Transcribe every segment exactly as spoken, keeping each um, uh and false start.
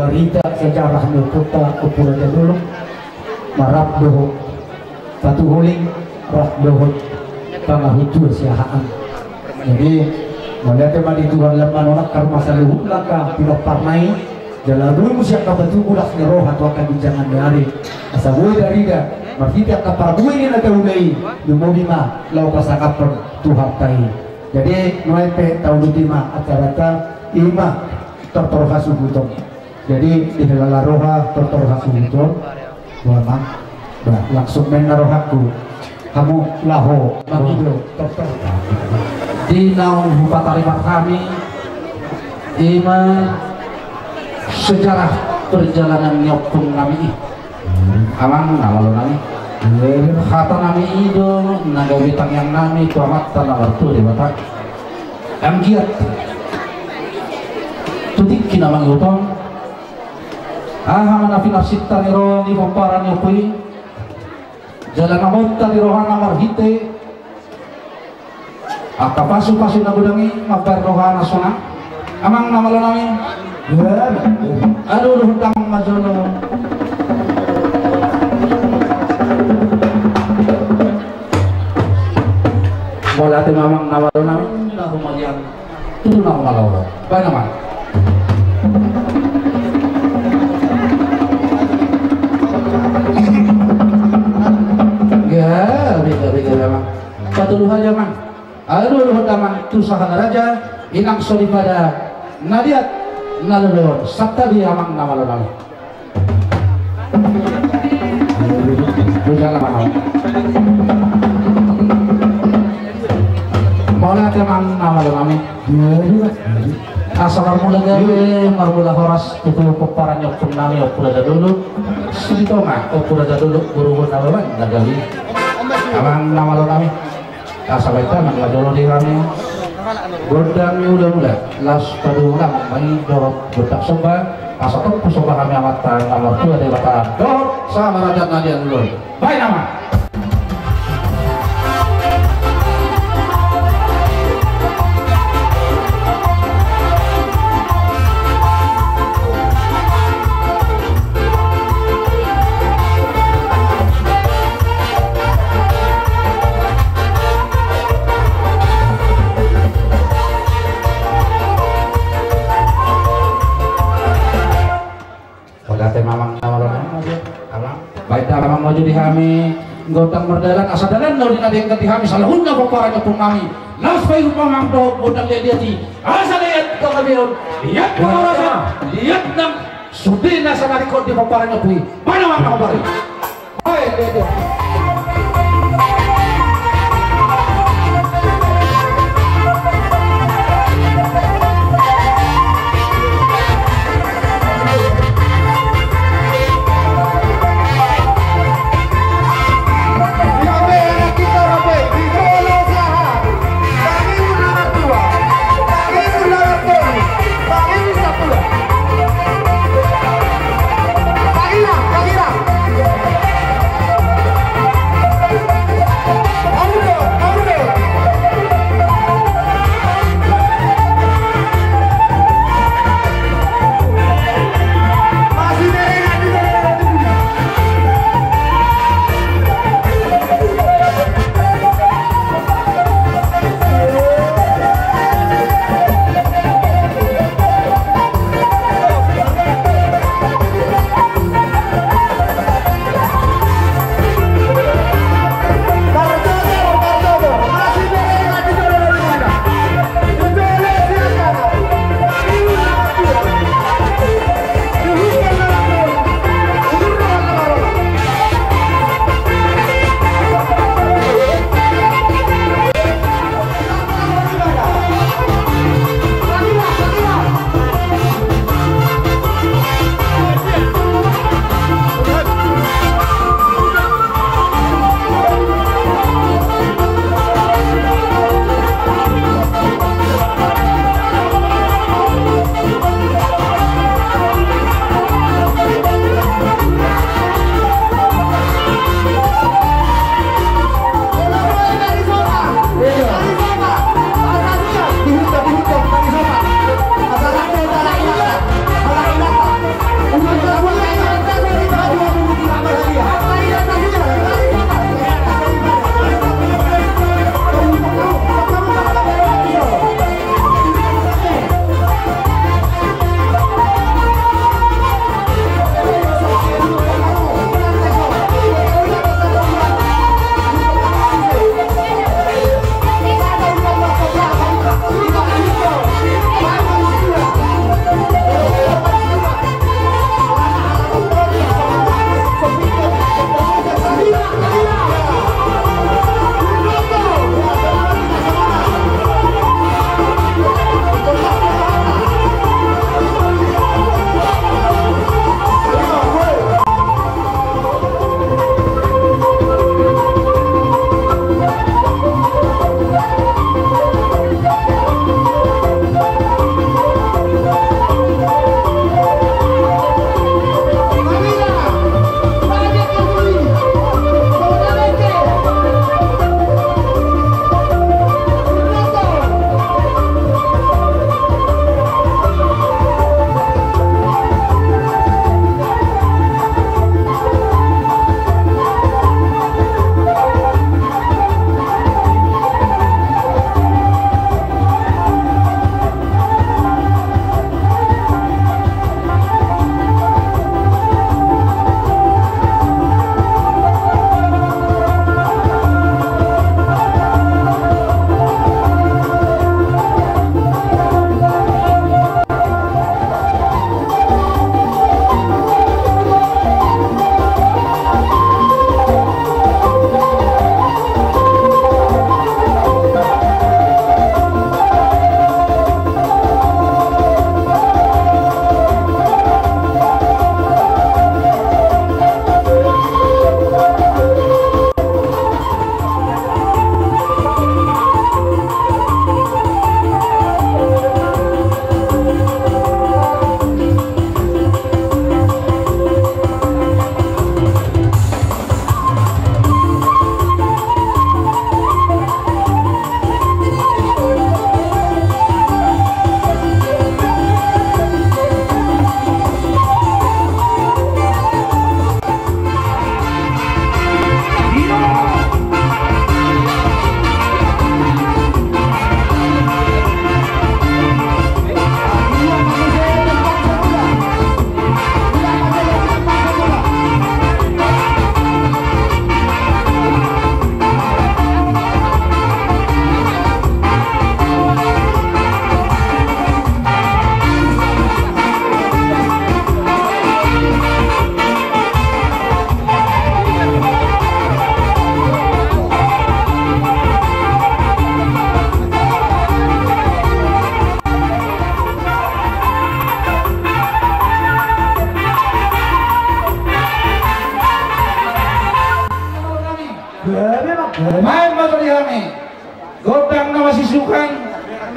Barita sejarah ni ompunta Ompu Raja Dolok, ma rap dohot patuhuling, rap dohot pangahutua siahaan. Jadi, mauliate ma di Tuhan, lam manonangkar ma saluhut langka pinomparna i, jala boi muse angka patubu las ni roha tu angka ginjangan ni ari. Asa boi tarida marhite angka parbue ni na taula i, lumobi ma laho pasangaphon Tuhanta i. Jadi, nuaeng pe tauduti ma acaranta, i ma tortor hasuhuton. Jadi, dihilala roha tortor hasuhuton. Boha ma? Bah, langsung menang rohangku. Hamu laho mangido tortor. Di naung hupatarima hami, i ma sejarah perjalanan ni ompung nami i. Amang na malo nami. Hata nami i do na gabe tangiang nami tu Amanta na martua Debata. Anggiat tu tingki na mangihut on, aha ma na pinarsinta ni roha ni pomparan ni ompu i, jala na monta di rohana marhite angka pasupasu na godang i, mambahen rohana sonang. Amang na malo nami. Aduh, aduh, damang ma jolo. Mauliate ma amang na malo nami. Tutu na malo. Baen amang. Ya, bega, bega, amang. Patoluhon amang. Aduh, aduh, damang tu sahala raja, inang soripada, na liat, na lolo, santabi amang na malo nami. Mauliate amang na malo nami. Asa marmula gabe, marmula horas, tu pomparan ni ompung nami, Ompu Raja Dolok. Sitonga, Ompu Raja Dolok, boru na baban na gabe. Amang na malo nami. Asa baen damang ma jolo di hami. Gondang ni hulahula, laos paduahon ma i dohot gondang somba, asa tompu somba hami Amanta na martua Debata dohot sahala raja na nian lolo. Baen amang. Mauliate ma amang na malo nami. Amang. Baen damang ma jo di hami gondang mardalan, asa dalan na uli na denggan di hami saluhutna pomparan ni ompung nami. Laos paihut ma amang dohot gondang liat-liat i, asa liat panggabeon, liat pangharasan, liat nang sude na saonari ingkon di pomparan ni ompu i. Baen amang na hombar i.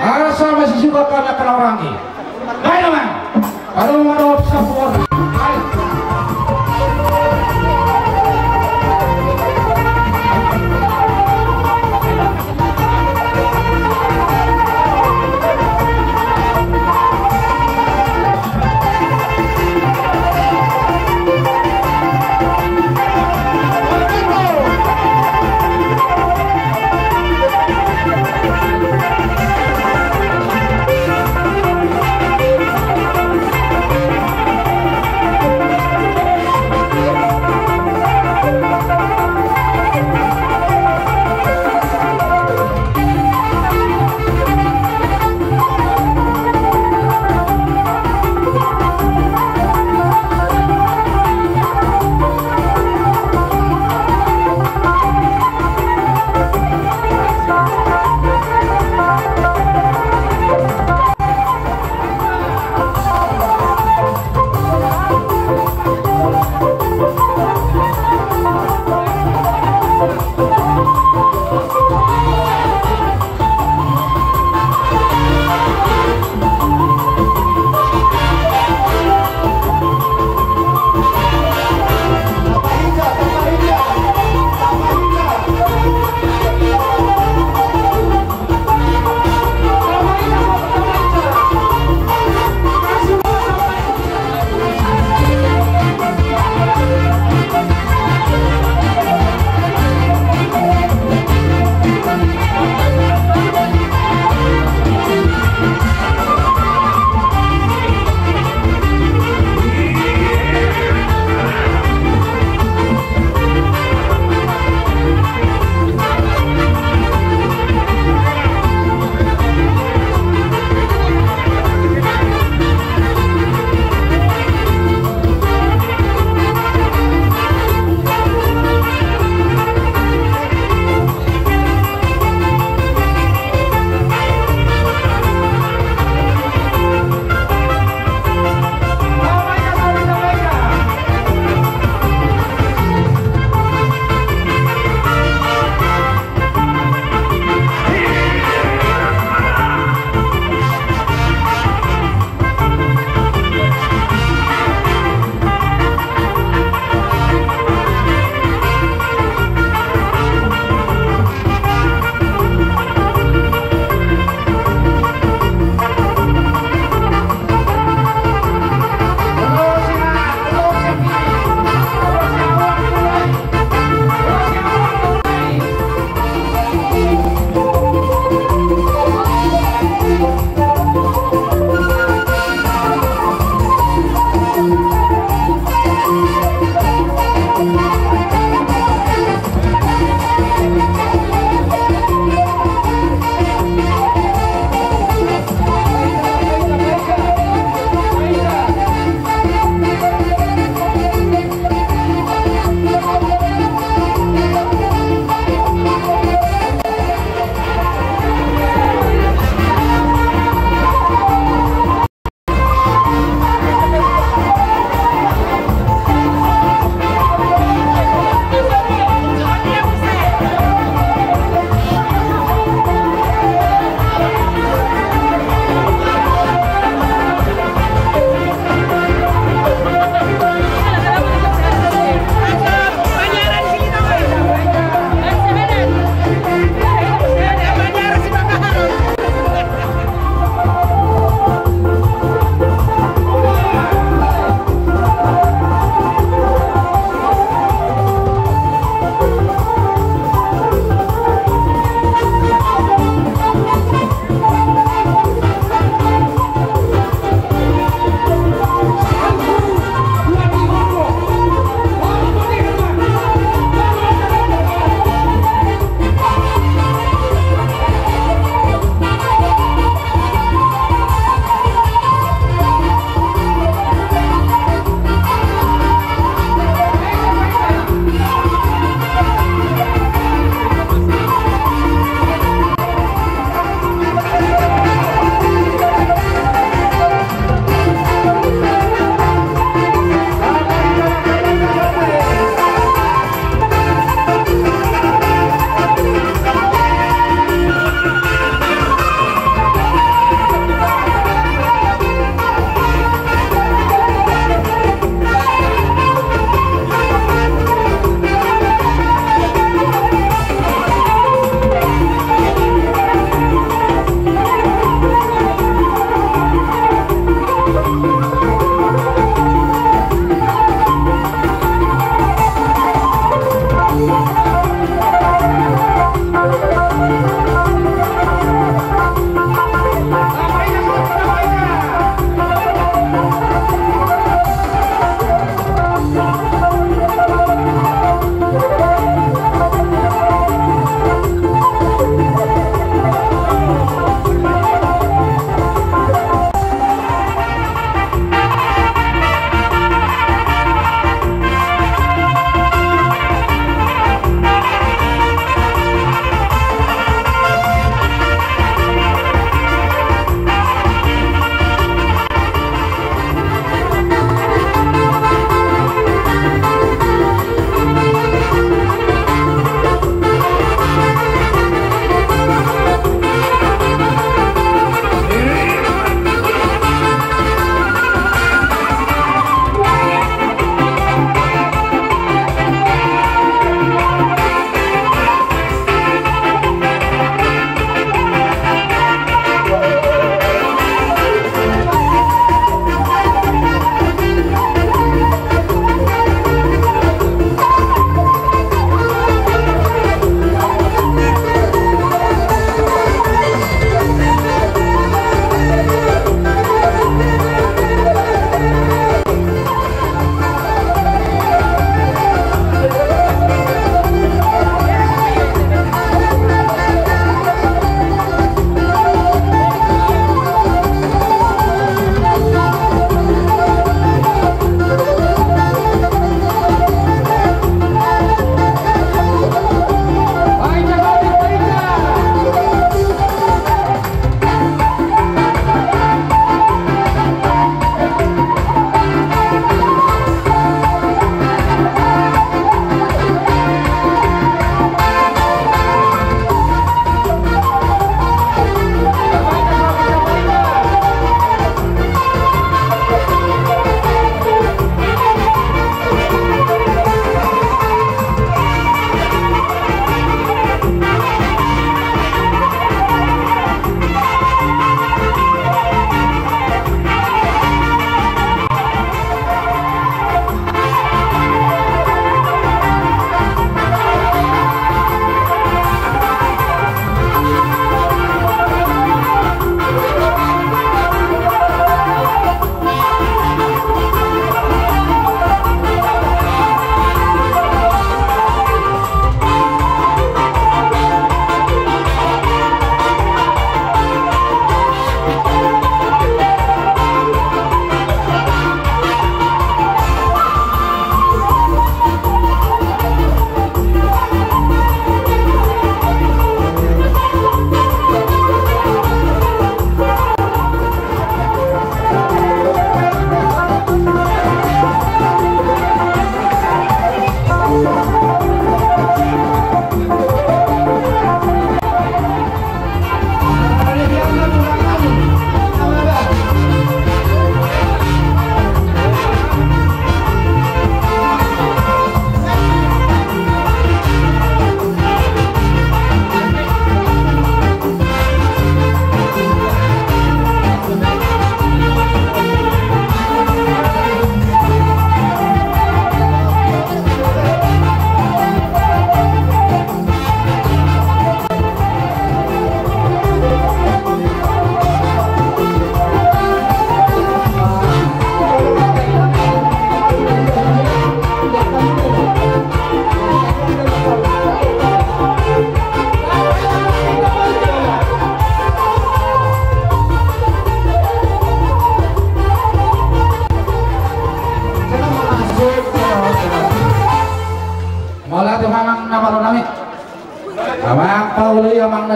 Asa masisuka kana kana orang i. Baik, teman. Kalau mau ada sapu orang. Baik.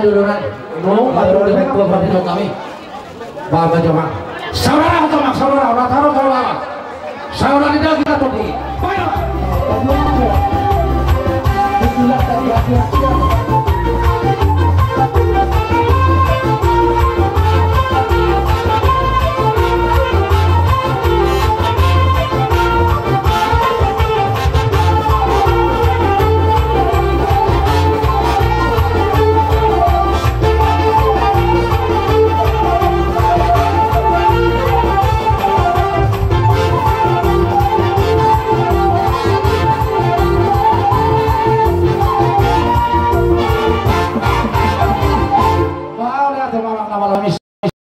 Dulu nai. Mau, mau, mau, mau, mau, mau, mau, mau. Bapak Jomang. Saudara Jomang, saudara, orang taruh saudara. Saudara di dalam kita tadi. Baik.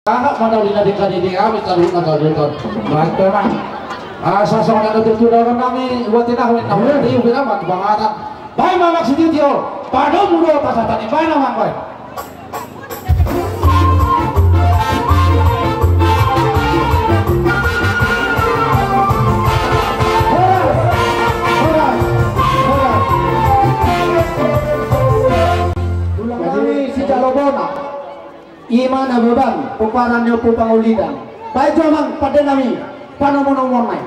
Aha ma na uli na denggan i di hami saluhutna saluhut on. Baik, memang. Asa songon na tutu dalan nami buat inang, win na buat inang, buat bangana. Baik, mamang sititi on. Padomu do pasahat i, baik, mamang, baik. Tulang nami sijalo bona. I ma Nababan, pomparan ni Ompu Pangulidan. Baen jo, amang, pande nami, panomunomuon nai.